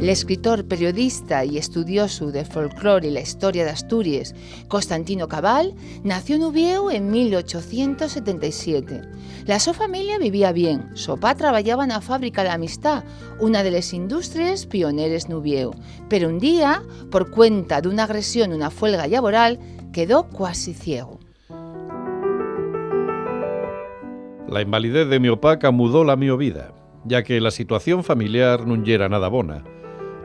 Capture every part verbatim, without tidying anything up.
L'escritor, periodista y estudiosu del folclor y la historia d'Asturies, Constantino Cabal, nació n'Uviéu en mil ochocientos setenta y siete. La so familia vivía bien. So pá trabayaba na fábrica La Amistá, una de les industries pioneres n'Uviéu, pero un día, por cuenta d'una agresión nuna fuelga llaboral, quedó cuasi ciegu. La invalidez de mio pá camudó la mio vida, ya que la situación familiar nun yera nada bona.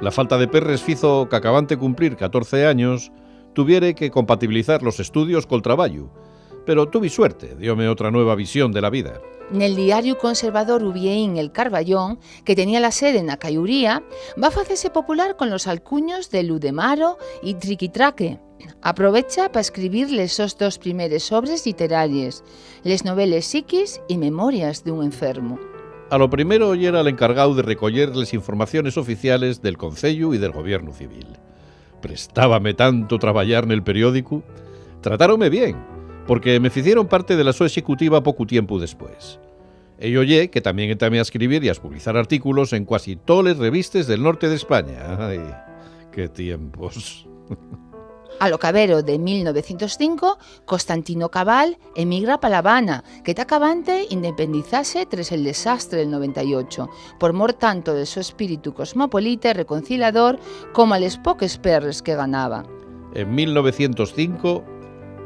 La falta de perres fizo qu'acabante cumplir catorce años, tuviere que compatibilizar los estudios col trabayu. Pero tuvi suerte, dióme otra nueva visión de la vida. Nel diariu conservador uvieín El Carballón, que tenía la sede na Cayuría, va facese popular con los alcuños de Ludemaro y Triquitraque. Aprovecha pa escribir les sos dos primeres obres lliteraries, les noveles Psiquis y Memorias d'un enfermu. A lo primero yera l'encargáu de recoyer les informaciones oficiales del Conceyu y del Gobiernu Civil. Prestábame tanto trabayar nel periódicu. Tratáronme bien, porque me ficieron parte de la so executiva pocu tiempu después. Ello ye que tamién entamé a escribir y a espublizar artículos en cuasi toles revistes del norte d'España. Ai, qué tiempos. A lo cabero de mil novecientos cinco, Constantino Cabal emigra pa La Habana, que ta acabante independizase tres el desastre del noventa y ocho, por mor tanto del so espíritu cosmopolita y reconciliador como a les poques perres que ganaba. En mil novecientos cinco,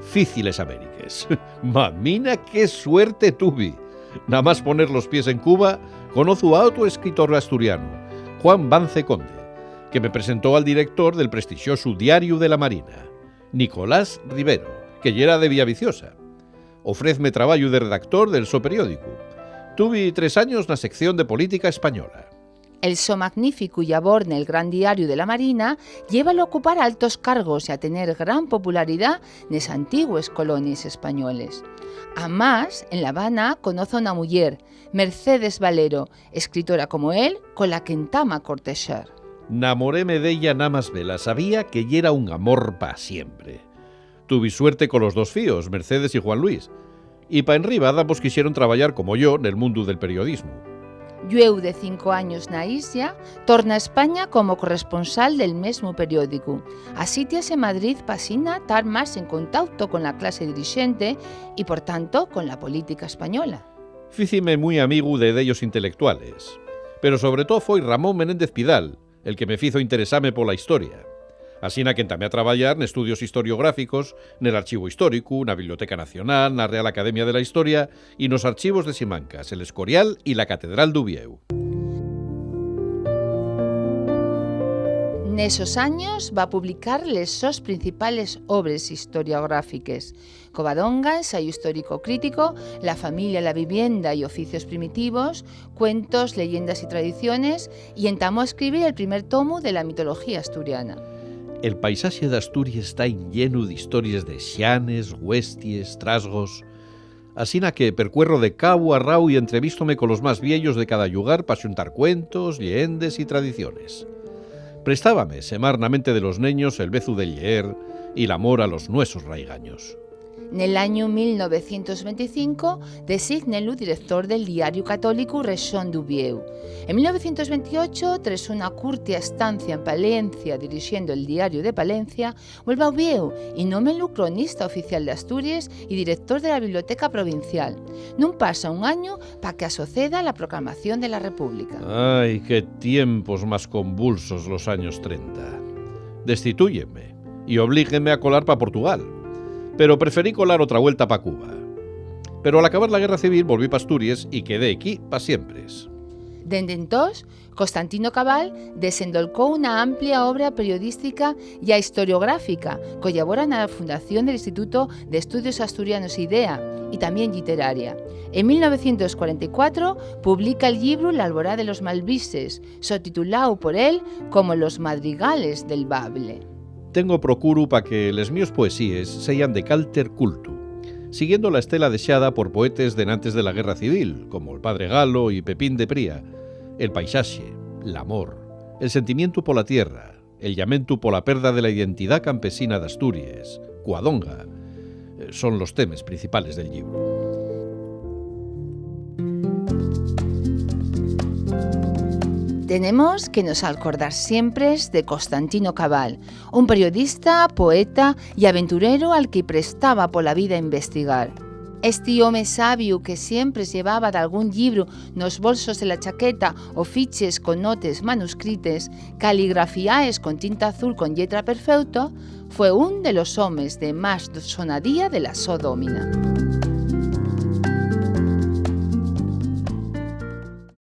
fici les Amériques. Mamina, qué suerte tuvi! Namás poner los pies en Cuba, conozu a otru escritor asturianu, Juan Vance Conde, que me presentó al director del prestixiosu Diariu de la Marina, Nicolás Rivero, que yera de Villaviciosa. Ofrézme trabayu de redactor del so periódicu. Tuvi tres años na sección de política española. El so magníficu llabor nel gran diariu de la Marina llévalo a ocupar altos cargos y a tener gran popularidá nes antigües colonies españoles. Amás, en La Habana conoz a una muyer, Mercedes Valero, escritora como él, cola qu'entama a cortexar. Namoréme d'ella namás vela, sabía que yera un amor pa siempre. Tuvi suerte colos dos fíos, Mercedes y Juan Luis. Y pa enriba, dambos quixeron trabayar como yo nel mundu del periodismu. Llueu de cinco años na islla, torna a España como corresponsal del mesmu periódicu. Asítiase en Madrid p'asina tar más en contauto con la clase dirixente y, por tanto, con la política española. Fícime mui amigu de dellos intelectuales, pero sobre too foi Ramón Menéndez Pidal el que me fizo interesame pola historia. Asina qu'entamé a trabayar n'estudios historiográficos, nel Archivu Históricu, na Biblioteca Nacional, na Real Academia de la Historia y nos archivos de Simancas, el Escorial y la Catedral d'Uviéu. Nesos años va publicar les sos principales obres historiográfiques: Covadonga, ensayu histórico crítico; La familia, la vivienda y oficios primitivos; Cuentos, leyendas y tradiciones; y entamó a escribir el primer tomu de la mitología asturiana. El paisaxe d'Asturies ta enllenu d'histories de xanes, güesties, trasgos. Asina que percuerro de cabu a rau y entrevístome colos más vieyos de cada llugar pa xuntar cuentos, lleendes y tradiciones. Prestábame semar na mente de los neños el vezu del lleer y l'amor a los nuesos raigaños. Nel añu mil novecientos venticinco, desígnenlu director del diariu católicu Rexón d'Uviéu. En mil novecientos ventiocho, tres una curtia estancia en Palencia dirixiendo el Diario de Palencia, vuelve a Uviéu y nómenlu cronista oficial d'Asturies y director de la Biblioteca Provincial. Nun pasa un añu pa que asoceda la proclamación de la República. Ai, qué tiempos más convulsos los años trenta. Destituyenme y oblíguenme a colar pa Portugal. Pero preferí colar otra vuelta pa Cuba. Pero al acabar la Guerra Civil volví pa Asturies y quedé equí pa siempres. Dende entós, Constantino Cabal desendolcó una amplia obra periodística ya historiográfica, collabora na fundación del Instituto d'Estudios Asturianos, IDEA, y tamién lliteraria. En mil novecientos cuarenta y cuatro publica el llibru L'Alborá de los Malvises, sotituláu por él como Los Madrigales del Bable. Tengo procuru pa que les mios poesíes seyan de calter cultu, siguiendo la estela dexada por poetes denantes de la Guerra Civil, como'l Padre Galo y Pepín de Pría. El paisaxe, l'amor, el sentimientu pola tierra, el llamentu pola perda de la identidá campesina d'Asturies, Cuadonga, eh, son los temes principales del llibru. Tenemos que nos alcordar siempres de Constantino Cabal, un periodista, poeta y aventurero al que prestaba pola vida investigar. Esti home sabiu, que siempres llevaba dalgún llibru nos bolsos de la chaqueta o fiches con notes manuscrites, caligrafiaes con tinta azul con lletra perfeuta, fue un de los homes de más sonadía de la so dómina.